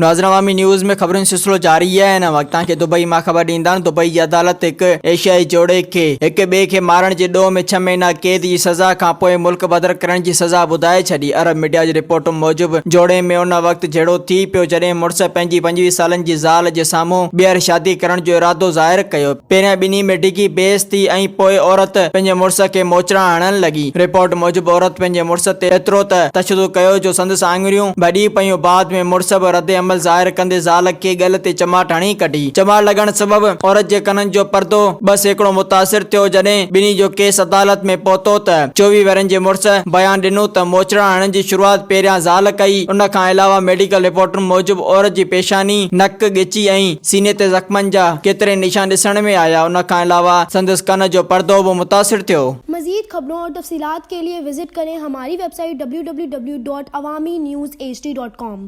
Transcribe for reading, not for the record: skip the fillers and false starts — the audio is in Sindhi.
ناظرين عوامي نيوز ۾ خبرن جو سلسلو جاري آهي هن وقت توهان کي دبئي مان خبر ڏيندا آهيون دبئي جي عدالت هڪ ايشيائي جوڙي کي هڪ ٻئي کي مارڻ جي ڏوهه ۾ ڇهه مهينا قيد جي سزا کان پوء ملڪ بدر ڪرڻ جي سزا ٻڌائي ڇڏي عرب ميڊيا جي رپورٽن موجب جوڙي ۾ ان وقت جهيڙو ٿي پيو جڏهن مڙس پنهنجي 25 سالن جي زال جي سامهون ٻيهر شادي ڪرڻ جو ارادو ظاهر ڪيو پهريان ٻنهي ۾ ڊگهي بحث ٿي ۽ پوء عورت پنهنجي مڙس کي موچڙا هڻڻ لڳي. رپورٽ موجب عورت پنهنجي مڙس تي ايترو ته تشدد ڪيو جو سندس آڱريون ڀڄي پيون بعد ۾ مڙس به ردعمل ظاهر ڪندي زال کي ڳل تي چماٽ هڻي ڪڍي. چماٽ لڳڻ سبب عورت جي ڪنن جو پردو 2% متاثر ٿيو جڏهن ٻنهي جو ڪيس عدالت ۾ پهتو ته 24 ورهين جي مڙس بيان ڏنو ته موچڙا هڻڻ جي شروعات پهريان زال ڪئي ان کان علاوه ميڊيڪل رپورٽن موجب عورت جي پيشاني، نڪ، ڳچي ۽ سيني تي زخمن جا ڪيترائي نشان ڏسڻ ۾ آيا ان کان علاوه سندس ڪن جو پردو به متاثر ٿيو. مزيد خبرون اور تفصيلات کے لئے وزٽ ڪرين ھماري web site www.awamiNewsHD.com.